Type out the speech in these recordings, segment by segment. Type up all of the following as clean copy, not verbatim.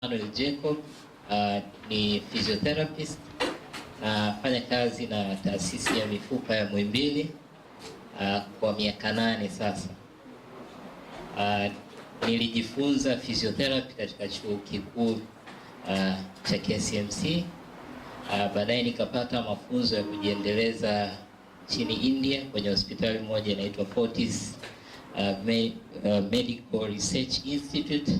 Emmanuel Jacob, ni physiotherapist, nafanya kazi na taasisi ya mifupa ya Muhimbili kwa miaka 8 sasa. Nilijifunza physiotherapy katika chuo kikuu cha KCMC. Baadaye nikapata mafunzo ya kujiendeleza nchini India kwenye hospitali moja inaitwa Fortis Medical Research Institute,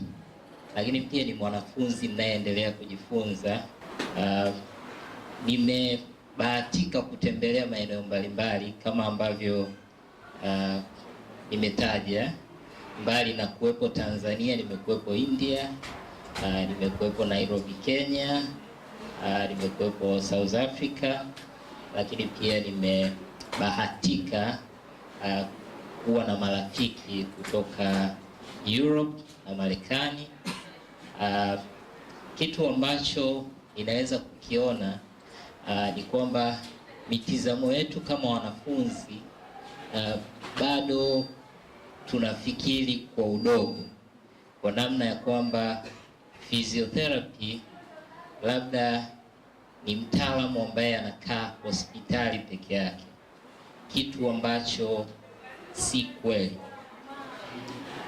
lakini pia ni mwanafunzi ninayeendelea kujifunza. Nimebahatika kutembelea maeneo mbalimbali kama ambavyo nimetaja. Mbali na kuwepo Tanzania, nimekuwepo India, nimekuwepo Nairobi Kenya, nimekuwepo South Africa, lakini pia nimebahatika kuwa na marafiki kutoka Europe na Marekani. Kitu ambacho ninaweza kukiona ni kwamba mitizamo yetu kama wanafunzi bado tunafikiri kwa udogo, kwa namna ya kwamba physiotherapy labda ni mtaalamu ambaye anakaa hospitali peke yake, kitu ambacho si kweli.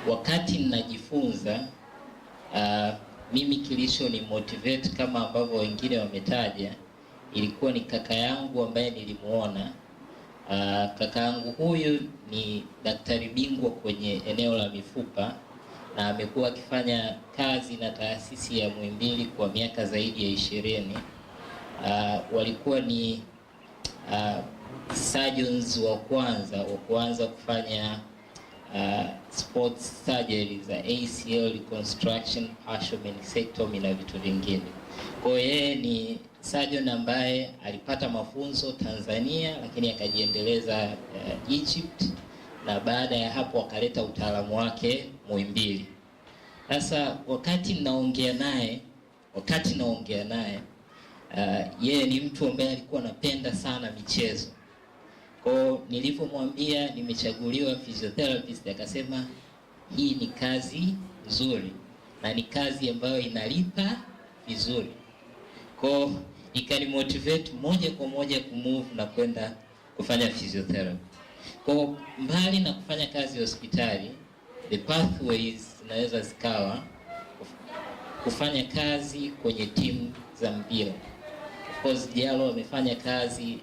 Wakati ninajifunza, mimi kilicho ni motivate kama ambavyo wengine wametaja, ilikuwa ni kaka yangu ambaye nilimuona. Kaka yangu huyu ni daktari bingwa kwenye eneo la mifupa na amekuwa akifanya kazi na taasisi ya Muhimbili kwa miaka zaidi ya 20. Walikuwa ni surgeons wa kwanza wa kuanza kufanya sports surgery za ACL reconstruction, partial meniscectomy na vitu vingine. Kwa hiyo yeye ni surgeon ambaye alipata mafunzo Tanzania, lakini akajiendeleza Egypt, na baada ya hapo akaleta utaalamu wake Muhimbili. Sasa wakati naongea naye, yeye ni mtu ambaye alikuwa anapenda sana michezo. Kwa hiyo nilipomwambia nimechaguliwa physiotherapist, akasema hii ni kazi nzuri na ni kazi ambayo inalipa vizuri. Kwa hiyo ikanimotivate moja kwa moja kumove na kwenda kufanya physiotherapy. Kwa hiyo mbali na kufanya kazi hospitali, the pathways zinaweza zikawa kufanya kazi kwenye timu za mpira. Of course Diallo amefanya kazi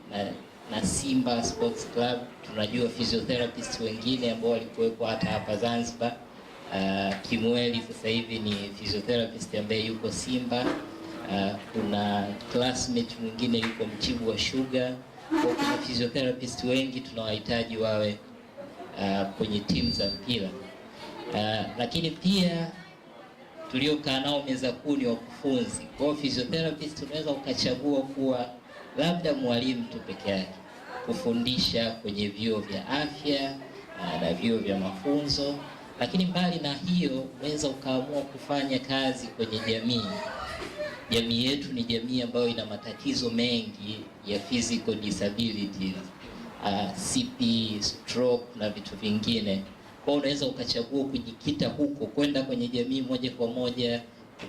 na Simba Sports Club. Tunajua physiotherapist wengine ambao walikuwepo hata hapa Zanzibar. Kimweli sasa hivi ni physiotherapist ambaye yuko Simba. Kuna classmate mwingine yuko Mtibwa Sugar. Kwa kuna physiotherapist wengi tunawahitaji wawe kwenye timu za mpira. Lakini pia tuliokaa nao meza kuu ni wakufunzi. Kwa hiyo physiotherapist unaweza ukachagua kuwa labda mwalimu tu peke yake, kufundisha kwenye vyuo vya afya na vyuo vya mafunzo, lakini mbali na hiyo unaweza ukaamua kufanya kazi kwenye jamii. Jamii yetu ni jamii ambayo ina matatizo mengi ya physical disabilities, CP, stroke na vitu vingine. Kwa hiyo unaweza ukachagua kujikita huko, kwenda kwenye jamii moja kwa moja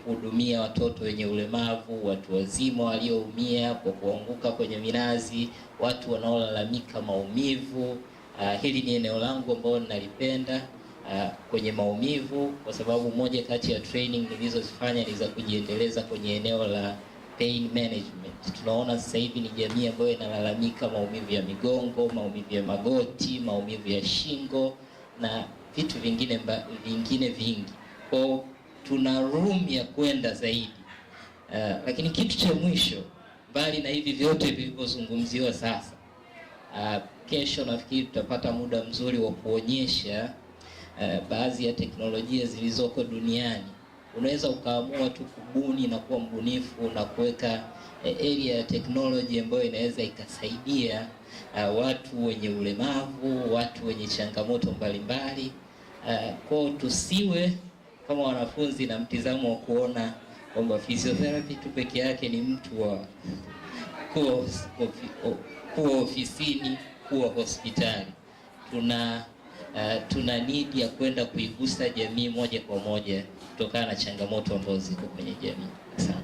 kuhudumia watoto wenye ulemavu, watu wazima walioumia kwa kuanguka kwenye minazi, watu wanaolalamika maumivu. Hili ni eneo langu ambalo ninalipenda, kwenye maumivu, kwa sababu moja kati ya training nilizozifanya ni za kujiendeleza kwenye eneo la pain management. Tunaona sasa hivi ni jamii ambayo inalalamika maumivu ya migongo, maumivu ya magoti, maumivu ya shingo na vitu vingine vingi. Kwa tuna room ya kwenda zaidi. Lakini kitu cha mwisho, mbali na hivi vyote vilivyozungumziwa sasa, kesho nafikiri tutapata muda mzuri wa kuonyesha baadhi ya teknolojia zilizoko duniani. Unaweza ukaamua tu kubuni na kuwa mbunifu na kuweka area ya technology ambayo inaweza ikasaidia watu wenye ulemavu, watu wenye changamoto mbalimbali. Kwa tusiwe kama wanafunzi na mtizamo wa kuona kwamba physiotherapy tu peke yake ni mtu wa kuwa ofisini, kuwa hospitali. Tuna Tuna need ya kwenda kuigusa jamii moja kwa moja kutokana na changamoto ambazo ziko kwenye jamii. Asante.